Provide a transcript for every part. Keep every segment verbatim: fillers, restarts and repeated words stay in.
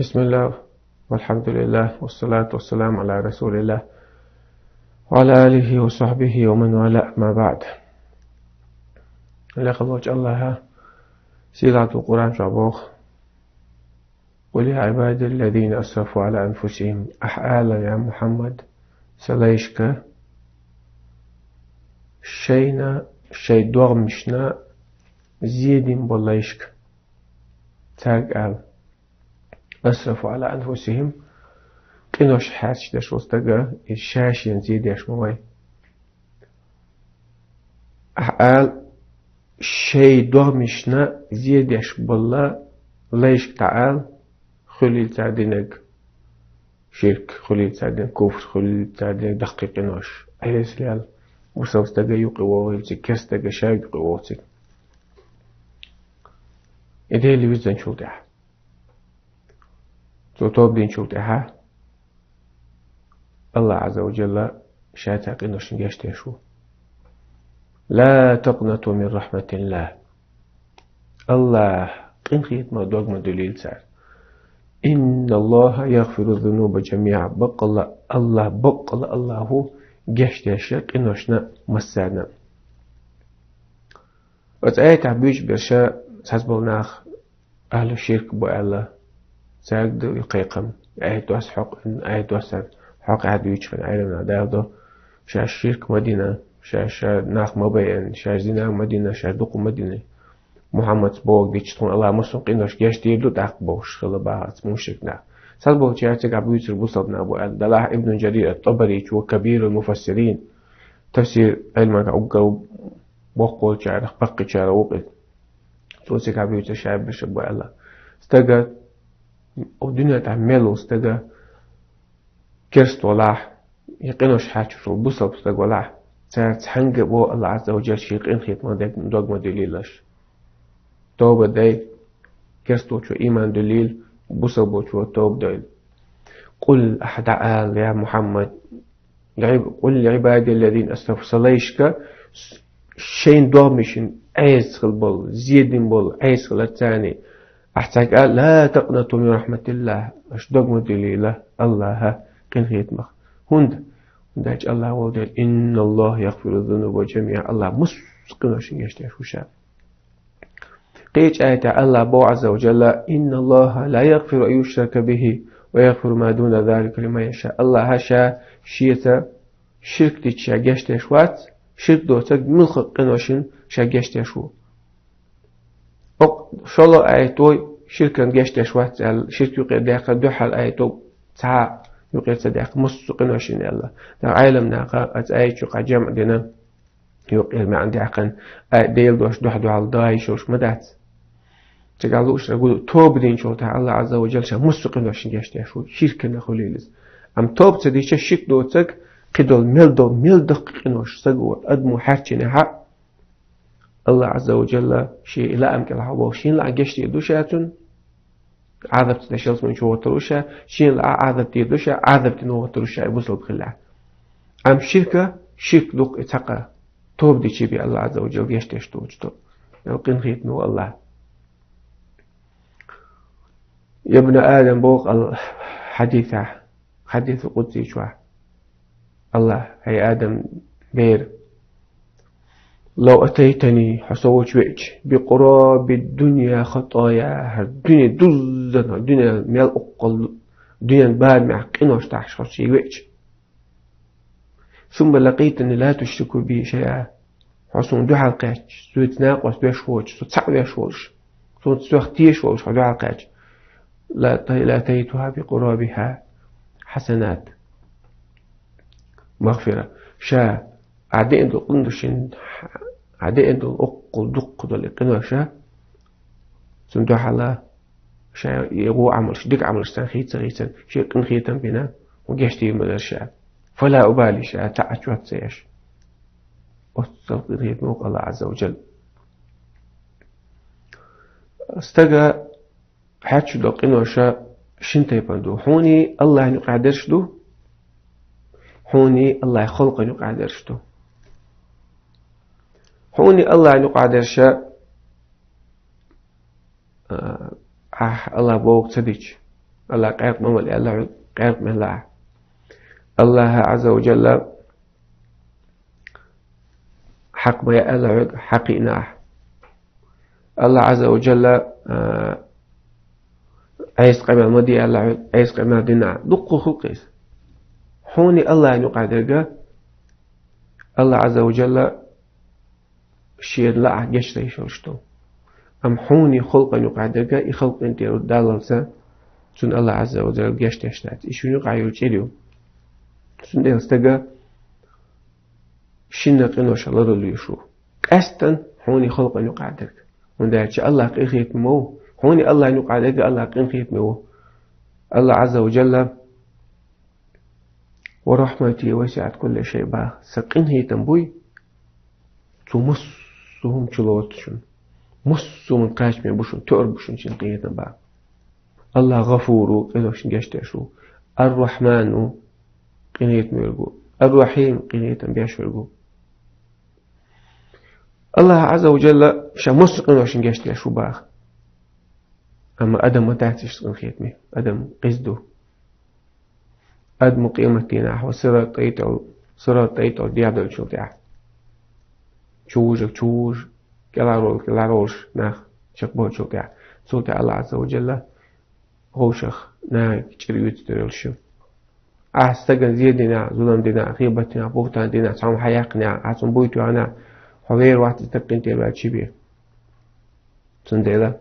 بسم الله، والحمد لله، والصلاة والسلام على رسول الله، وعلى آله وصحبه ومن والاه، أما بعد. Лекха волчу Аллаха сийлахьчу Къуръан чохь боху: «قل يا عبادي الذين أسرفوا على أنفسهم», ахь ала, я Мухьаммад, сан лайшка, шайна, шайн догӀмашна зен дина болу лайшка. Цаьрга ала: «أسرفوا على أنفسهم», къинош хьаьрчаш деш волу стага, иза ша-шена зен деш ма вай. Ахь ала: «Шайн догӀмашна зен деш болу лайшка», дӀаала, хуьлийла цара динарг ширк, хуьлийла цара динарг куфр, хуьлийла цара динарг даккхий къинош. Ӏесалел, бусалба стага юкъа вогӀийла цига, керста стага ша юкъа вогӀу цига. И Дела вирзинчул тӀаьхьа. Цо тоба динчул тӀаьхьа Аллах Азза ва Джалла ша цаьрга къиношна гечдеш ву. «لا تقنطوا من رحمة الله». Аллах къинхетамах дог ма дуьллийла цара. «إن الله يغفر الذنوب جميعا». Баккъалла Аллах, баккъалла Аллаху гечдеш ю къиношна массарна. Оцу аятехь буьйцуш берш цхьаболу нах ахьлу ширк бу аьлла, цаьрга ду и кхайкхам. Айхьа доссар хьокъ-, айхьа доссар хьокъехь дуьйцуш хилла Ӏеламнаха даладо, шаьш ширк ма дина, шаьш ша нах ма байина, шаьш зина ма дина, шаьш дукха ма дина. Мухьаммадс бохург дича тхуна Аллах массо а къинош гечдийр ду тӀаккха бохуш хилла бахарца мушрик нах. Цхьаболчара цигахь буьйцург бусалба нах бу аьлла. Делахь Ибн Джарир ат-ТӀабаричо, Кабирул Муфассирин, тафсир Ӏилманехь уггар боккхачарах, баккхийчарах ву-кх иза. Цо цигахь буьйцуш шаьш берш бу аьлла. Стага, о, дуьнен тӀехь мел волу стага, керста валахь, я къинош хьаьрчаш волу бусалба стаг валахь, цара цхьаьнгге а боху Аллах Азза ва Джалла шен къинхетамах дог ма дуьллийлаш. Тоба дай, керсточо иман дуьллийла, бусалбочо тоба дойла. «قل», ахьа дӀаала, я Мухьаммад, «قل لعبادي الذين أسرفوا», сан лайшка, шайн догӀмашна Ӏеса хилла болу, зен дина болу, Ӏеса хилла царна. Ахьа цаьрга ала: «لا تقنطوا من رحمة الله», аша дог ма дуьллийла Аллаха къинхетамах. ХӀунда? ХӀунда аьлча Аллах волу дела: «إن الله يغفر الذنوب جميعا», Аллах массо а къиношна гечдеш ву ша. Кхечу аятехь Аллах боху Азза ва Джалла: «إن الله لا يغفر أن يشرك به ويغفر ما دون ذلك لمن يشاء». Аллаха ша шеца ширк дича ша гечдеш вац, ширк доцург муьлхха къиношна ша гечдеш ву. Окху шолгӀа аят вой, ширкан гечдеш вац аьлла, ширк юкъера даьккхина дуьххьара аят ву, цхьа а юкъера ца даьккхина, массо а къиношна аьлла. ТӀаккха Ӏеламнаха оцу аят чу кхин жамӀ дина, юкъера маьӀна даьккхина, а, Делан дош дуьхьал-дуьхьал дан йиш йолуш ма дац. Цигахь лууш дерг ву, тоба динчул тӀаьхьа Аллах Азза ва Джалла ша массо а къиношна гечдеш ву, ширкана хуьлийла иза. Амма тоба ца дича ширк доцург, кхидолу мел долу, мел даккхий къинош стага, адамо хьаьрчинехь а, Аллах Азза ва Джалла шен и лаам кӀелахь волу шен лаам гечдийр ду ша цунна, Ӏазап ца деш ялсамани чу вахийтур ву ша, шен лаам Ӏазап дийр ду ша, Ӏазап дина вахийтур ву ша и бусалба хилахь. Амма ширка, ширк ду-кх и цхьаккха, тоба дичий бен Аллах Азза ва Джалла гечдеш доцу тоба. Эл къинхетаме ву Аллах. «يا ابن آدم», боху Аллах хьадисехь, хьадисул къудсий чохь. Аллах: «ХӀай Адам бер, لو أتيتني», хьо со волчу веача, «بقراب الدنيا خطايا», хӀара дуьне дуззана, дуьне мел уккхал, дуьнен барамехь къинош дахьаш хьо шен веача. «ثم لقيتني لا تشرك بي شيئا». Хьо суна дуьхьал кхаьчча, соьца накъост веш воцуш, со цхьаъ веш волуш, суна соьх тешаш волуш хьо дуьхьал кхаьчча, «لأتيتها بقرابها حسنات مغفرة». Ша, ахь деана долу къинош, ахь деана долу уккхул дуккха долу и къинош, цунна дуьхьал ша и гӀо Ӏамалш, дика Ӏамалш царна хийца-хийцан, шен къинхетам бина, хьуна гечдийр ма дара ша. «فلا أبالي», ша цхьа а чот ца еш. Оццул къинхетаме ву-кх Аллах Азза ва Джалла. Стага хьаьрчаш долу къинош шина тайпана ду. Хьуний Аллахьан юкъахь дерш ду, хьуний Аллахьан халкъана юкъахь дерш ду. Хьуний Аллахьан юкъахь дерш, а, ахь Аллах бохург ца дича, Аллахь къаьркъа ма вала аьлла хьоьга, къаьркъа мел ла ахь. Аллахь Ӏазза ва Джалла хьакъ ма яь аьлла хьоьга, хьакъ йиъна ахь. Аллахь Ӏазза ва Джалла, а, Ӏеса къамел ма де аьлла хьоьга, Ӏеса къамел дина ахь. Дуккха хилла-кх иза. Хьуна Аллахьна юкъахь дерг, Аллахь Ӏазза ва Джалла шена ла ахь гечдеш йолуш долу. Амма хьуна халкъана юкъахь дерг, и халкъ къинтӀера даллалца, цунна Аллахь Ӏазза ва Джалла гечдеш дац. И шуна юкъахь йолу чӀир ю. Цундела стага шинна къинош ларалуьйш ву. Къаьсттина хьуна халкъана юкъахь дерг. ХӀунда аьлча Аллахь къинхетаме ву. Хьуна Аллахьна юкъахь дерг Аллахь къинхетаме ву. Аллахь Ӏазза ва Джалла: «Ва рахьмати васиӀат кулла шай», бах. Сан къинхетам буй, цо массо а хӀума чулоцу шуна. Массо а хӀуманна кхачаме бу шуна, тоьар бу шуна шен къинхетам, бах. Аллахь ГӀафур ву, къиношна гечдеш ву. Ар-Рахьман ву, къинхетам верг ву. Ар-Рахьим, къинхетам беш верг ву. Аллахь Ӏазза ва Джалла ша массо а къиношна гечдеш ву, бах. Амма адам ма дац иштта къинхетаме. Адам къиза ду. Адамо къематдийнахь хьо сират тӀай тӀехула, сират тӀай тӀехула дехьадолчул тӀаьхьа, чу вужург чу вужу, кӀелхьарволург кӀелхьарволуш нах чекхболчул тӀаьхьа, цул тӀаьхьа Аллахь Ӏазза ва Джалла вовшах нахе чӀир оьцуш дерг йолуш ю. Ахь стагана зе динехь, зулам динехь, гӀийбат динехь, буьхтан динехь, цхьа хӀума хьан яьккхинехь, ахь цунна буй тоьхнехь, хьо вер вац иза стаг къинтӀера ваьлча бен. Цундела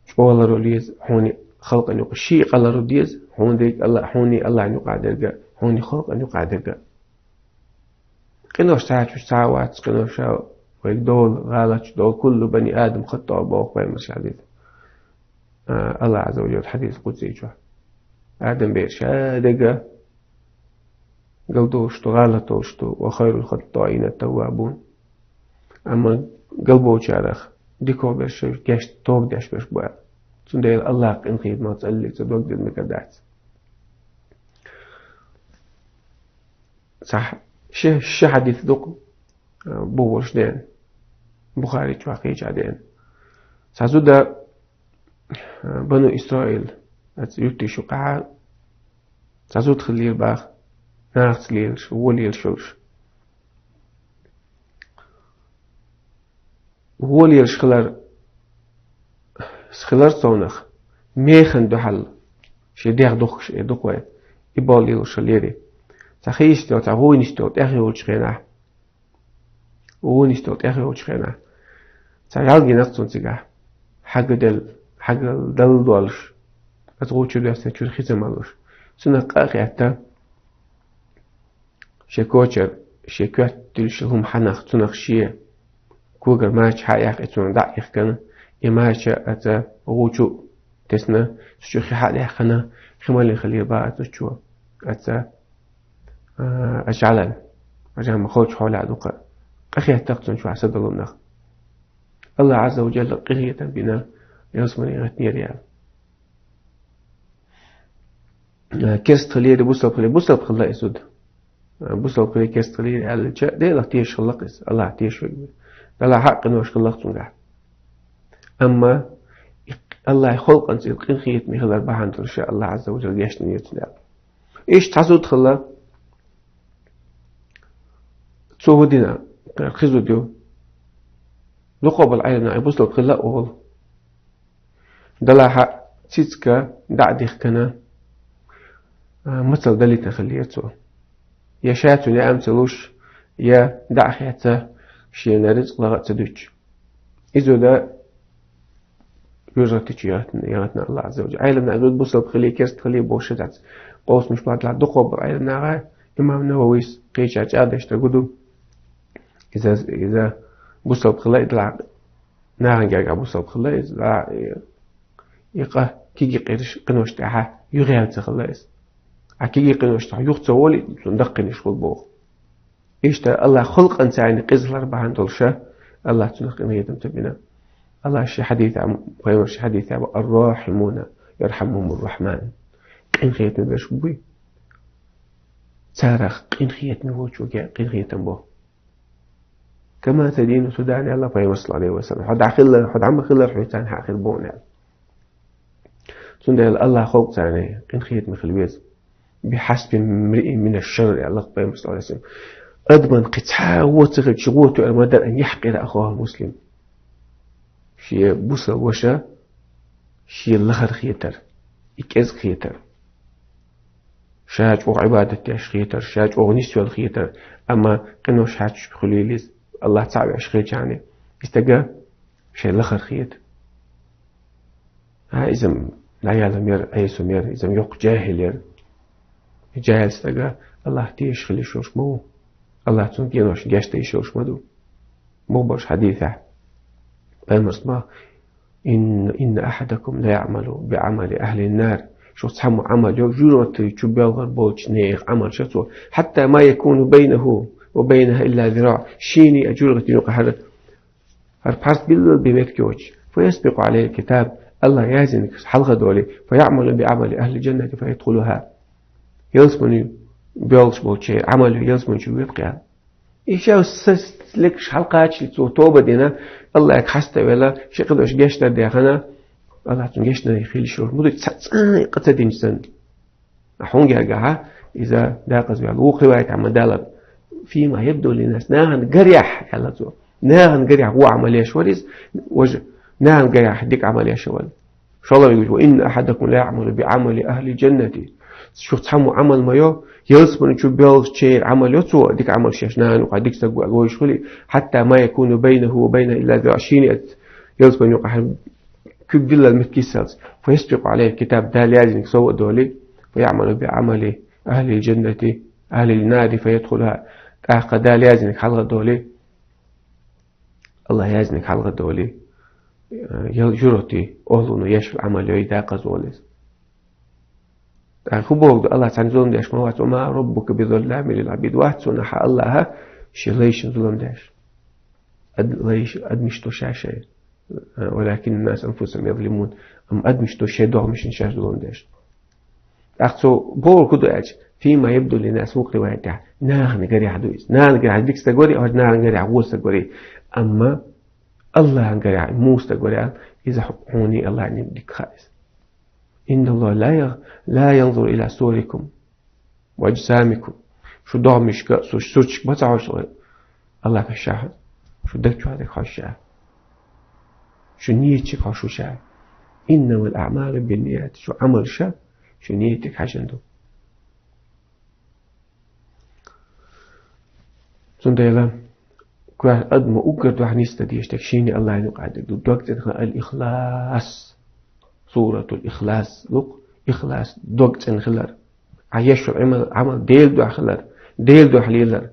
чӀогӀа ларалуш еза хьуна халкъана юкъахь, шен къа ларалуш деза, хьуна дерг Алла-, хьуна Аллахьна юкъахь дерг, хьуна халкъана юкъахь дерг. Къинош цхьаьна чу цхьа а вац, къинош вайга долу, гӀалаташ долу, куллу бани Адам хаттаъ боху пайхамара хьадисехь. А, Аллахь Ӏазза ва Джалла хьадис къудсий чохь. Адам бер ша дерг галдолуш ду, гӀалат долуш ду, ва хайрул хаттаӀина ат-таввабун. Амма галболчарах дика берш, гечдан тоба деш берш бу аьлла. Цундела Аллахь къинхетамах цӀаллица дог деза мегар дац. Цхьа ши, ши хьадис ду-кх, а, бу волуш деана. Бухари чохь кхечахь деана. Цхьа зуда, а, Бану Исраил, оцу юьрташ юкъахь, цхьа зуда хиллера бах, нахаца лелаш, вон лелаш йолуш. Вон лелаш хилар, хилар цунах, механа дуьхьал, шен дегӀ духкуш, э, дукха вай, и болу лелаш хиллера. Цхьа хийсаш долу, цхьа гӀуйнаш долу тӀехйолчу хенахь, гӀуйнаш долу тӀехйолчу хенахь, цхьа гӀалгӀа йина-кх цунна цигахь, хьагадел-, хьагадала долуш, аса гӀу чу доьссина чуьра хи ца малуш. Цунах къа а хетта, шен кочара, шен коьрта дуьллуш хӀума хьанах, цунах шен когара марча хьа а яьккхи, цунах дӀа а ихкана, и марча аца гӀу чу а тесна, цу чу хи хьа а даьккхина, хи малийна хиллера бах аца цу чу, аца, а, аца жӀалан, жамма холчу хьолехь дукха. Къа хетта-кх цунна чохь са долу нах. Аллахь Ӏазза ва Джалла къинхетам бина, ялсамане гӀаттинера аьлла. Э, керста хиллера, бусалба хиллера, бусалба хилла и зуда. Э, бусалба хиллера, керста хиллера аьлча, Делах тешаш хилла-кх иза, Аллахьах тешаш верг ву. Делахь хьакъ къинош хилла-кх цуьнгахь. Амма и Аллахьан халкъанца и къинхетаме хилар бахьана долуш Аллахь Ӏазза ва Джалла гечдинера цунна аьлла. Иштта цхьа зуда хилла, цо хӀун дина, кхин зуда ю. Дукхахболу Ӏеламнаха и бусалба хилла а олу. Делахь цицка дӀа а дихкина, а, мацалла далийтина хиллера цо. Я ша цуьнан яам ца луш, я дӀа а хецна, шена рицкъ лаха а ца дуьтуш. И зуда юьржа гӀаттича яхатна, яхатна Аллахь Ӏазза ва Джалла. Ӏеламнаха зуда бусалба хиллий, керста хиллий бохуш дац. Къовсамаш бац, дукхахболу Ӏеламнаха, имам Нававис кхечара чӀагӀдеш дерг ду. Иза, иза бусалба хилла, и делахь нахана гергахь бусалба хилла, иза, а, и, и къа кегий къиношна, къиношна тӀехь юхаелла ца хилла иза. Ткъа кегий къиношна тӀехь юха ца волий, цунна даккхийнаш хуьлу боху. Иштта Аллахь халкъанца и къиза хилар бахьана долуш, Аллахь цунах къинхетам ца бина. Аллахь шен хьадисехь, пайхамара шен хьадисехь боху: «Ар-рахьимуна ярхьамухумур-рахьман». Къинхетаме берш буй, царах къинхетаме волчуьнга къинхетам бо. «Кама тадину тудан», аьлла пайхамара, саллаллаху Ӏалайхи ва саллам. Хьо дӀа хилла, хьо дӀа ма хилла, хьоьца царна хьан хир бу аьлла. Цундела Аллахь халкъ царна къинхетаме хила веза. «بحسب امرئ من الشر», аьлла пайхамар, саллаллаху алейхи ва саллям. Адаман кхин цхьа а во ца хилча, гӀо тоьар ма дара, яхь къира, ахоху муслим. Шен бусалба ваша шен лахара хетар, и кӀезиг хетар. Ша чӀогӀа Ӏибадат деш хетар, ша чӀогӀа нисвелла хетар, амма къинош хьаьрчаш хуьлийла иза, Аллахь цхьаъ веш хилчахьана, и стага шен лахара хета. А, иза-м дӀаяла мер, Ӏеса мер, иза-м йоккха жахӀил яр. И жахӀил стага Аллахь тешаш хила йиш йолуш ма ву. Аллахь цунна къинош гечдан йиш йолуш ма ду. Муха баш хьадийцахь, пайхамарс ма: «إن، إن أحدكم ليعمل بعمل أهل النار». Шух цхьаммо Ӏамал йо, жуьргӀатти чу боьлхур болчу нехан Ӏамал шо цо. «حتى ما يكون بينه وبينها إلا ذراع». Шений а жуьргӀатти юкъа хӀара, хӀара пхьарс билла бен меттиг йоцуш. «فيسبق عليه الكتاب». Аллахь яздинарг хьалха долий. «فيعمل بعمل أهل الجنة فيدخلها». Ялсамани боьлхуш болчеран Ӏамал йо, ялсамани чу воьду кхиа. И ша с-, с-, лекаш хьалакхаччалц цо тоба дина, Аллахьга хьаставелла, шен къинош гечдар дехана, Аллахь цунна гечдан хила йиш йолуш ма ду, цхьа цӀа а къа ца динчу санна. А хьуна гергахьа, иза дакъазваьлла, вукху риваятехь ма-дарра: «فيما يبدو للناس», нахана гарехь, аьлла цо. Нахана гарехь вон Ӏамал еш вара иза, важа, нахана гарехь дика Ӏамал еш вара. ШолгӀа вуьгуш: «وإن أحدكم ليعمل بعمل أهل الجنة». Шух цхьаммо Ӏамал ма йо, ялсамани чу боьлхучеран Ӏамал йо цо, дика Ӏамал шеш, нахана юкъахь дика стаг ву аьлла вовзаш хуьлий, «حتى ما يكون بينه وبينها إلا ذراع». Шений а ялсамани юкъахь куьг диллал меттиг йисалц. «فيسبق عليه الكتاب», Дала яздинарг сов а долий, «فيعمل بعمل أهل الجنة، أهل النار فيدخلها». ТӀаккха Дала яздинарг хьалха долий, Аллахь яздинарг хьалха долий, э, ял-, жуьргӀатти охӀлуна еш йолу Ӏамал йой, дакъазволу иза. ТӀаккха хӀун боху ду, Аллахь цхьанна зулам деш ма вац: «وما ربك بظلام للعبيد». Вац цунах Аллахь шен лайшна зулам деш. Ад-, лайш, адамаш ду ша шайн. «ولكن الناس أنفسهم يظلمون». Амма адамаш ду шайн догӀмашна шаьш зулам деш. ТӀаккха цо бохург хӀун ду аьлча, «فيما يبدو للناس», вукху риваятехь, нахана гарехь ду иза. Нахана гарехь дика стаг варий, хьожа нахана гарехь вон стаг варий. Амма Аллахьан гарехь муха стаг варий, иза хьуний Аллахьний дика хаьа иза. «إن الله لا ي-، لا ينظر إلى صوركم وأجسامكم». Шу догӀмашка, шу сурташка ма ца хьожуш Аллахь, шу даг чохь дерг хьожуш. Шу нияташка хьожуш. «إنما الأعمال بالنيات». Шу Ӏамалш шу ниятиг хьаьжна ду. Цундела, кхоьх адамо уггар дохьа нисдан дезаш дерг шений Аллахьан юкъахь дерг ду. Дог цӀена хилар, ал-ихлас. Суратул Ихлас лу-кх, ихлас, дог цӀена хилар. Ахь еш йолу Ӏамал, Ӏамал Делан дуьхьа хилар, Делан дуьхьа лелар.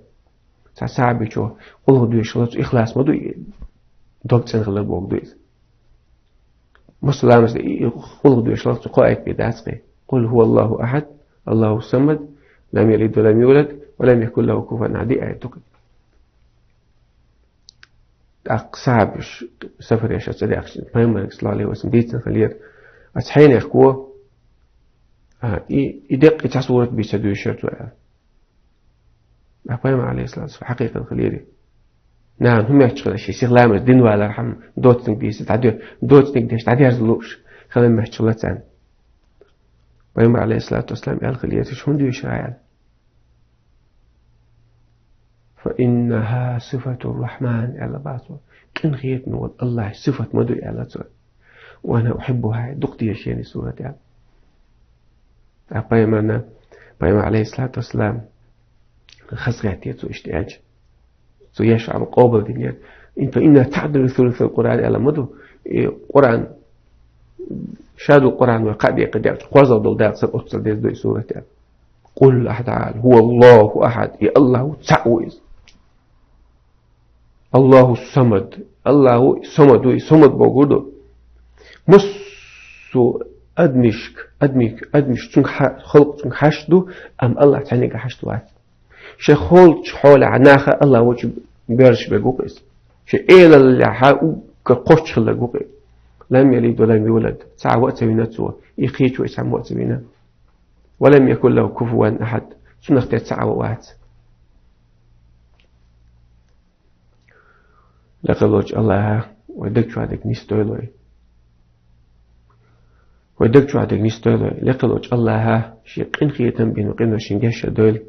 Цхьа сахьабичо къулхӀу доьшуш хилла, цу ихлас ма ду и, дог цӀена хилар бохург ду иза. Массо а ламаз и, и къулхӀу доьшуш хилла, цу кхо аят бен дац кхин. «قل هو الله أحد، الله الصمد، لم يلد ولم يولد، ولم يكن له كفوا أحد», и аят ду кхин. ТӀаккха сахьабаш, сафаре ша цӀа даьккхича, пайхамарга, саллаллаху алейхи ва саллям, дийцина хилира: «Ас хьенех ко, а, и, и деккъа и цхьа сурат бен ца доьшура цо», аьлла. Ткъа пайхамар, алейхиссалату вассалам, хьакъикъан хилира. Нахана хӀун моьттуш хилла, шен сиха ламаз дина валархьама, доцниг дийца дӀадоь-, доцниг деш дӀадерза лууш хила моьттуш хилла царна. Пайхамар, алейхиссалату вассалам, аьлла хилира: «Шу хӀунда доьшура?» аьлла. «فإنها صفة الرحمن», аьлла боху цо. «Къинхетаме волу Аллахьан сифат ма ду», аьлла цо. «وأنا أحبها», дукха деза шена и сурат аьлла. Ткъа пайхамарна, пайхамар, алейхиссалату вассалам, хазахеттера цо иштта аьлча. Цо еш Ӏамал къобалдинера. «إن، فإنها تعدل ثلث القرآن», аьлла ма ду. И Къуръан, шадолу Къуръан вай кхаа декъе декъчу кхозлагӀа долу дакъа санна оццул деза ду и сурат аьлла. «قل», ахьа дӀаала: «هو الله أحد», и Аллахь ву, цхьаъ ву иза. «Аллаху самад». Аллаху самад ву, и самад бохург ду. Массо а адамашка, адамик-, адамаш цуьнга хьа-, халкъ цуьнга хьашт ду, амма Аллахь цхьаьнгга хьашт вац. Шайн холчу хьолехь наха Аллахь волчу боьрзуш берг ву-кх иза. Шайн элаллехь уггар кхоччуш хилларг ву-кх иза. «لم يلد ولم يولد», цхьа а ван а ца вина цо, и кхечо и цхьаммо а ца вина. «ولم يكن له كفوا أحد», цунах тера цхьа а ван вац. Лакхалочу Аллахьа вай даг чохь дерг нисдойла вай. Вай даг чу дегнаш дойла, лекхал волча Аллахӏа ший къинхетам бина къинош шийна гешт дойла.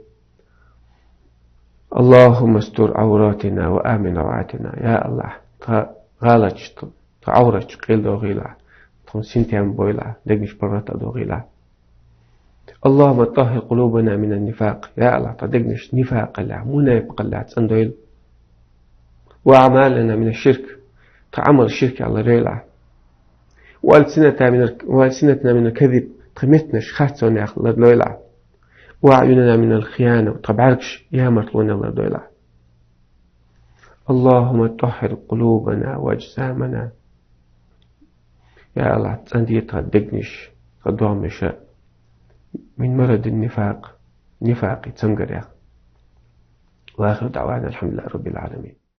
اللهم استر عوراتنا وآمن روعاتنا. Я Аллахӏ, тха гӀалаташ, тха, тха Ӏавраташ къел дохийла, тхона синтем бойла, дегнаш паргӀата дохийла. اللهم طهر قلوبنا من النفاق. Я Аллахӏ, тха дегнаш нифакъаллехь, мунапикъаллехь цӀендойла. وأعمالنا من الشرك. Тха Ӏамал ширк яла ройла. وألسنتنا من ال-، وألسنتنا من الكذب. Тха меттанаш харцонех лардойла. وأعيننا من الخيانة. Тха бӀаргаш ямартлонех лардойла. اللهم طهر قلوبنا وأجسامنا. Я Аллахӏ, цӀенде тха дегнаш, тха догӀмаш من مرض النفاق, нифакъий цамгарех. وآخر دعوانا الحمد لله رب العالمين.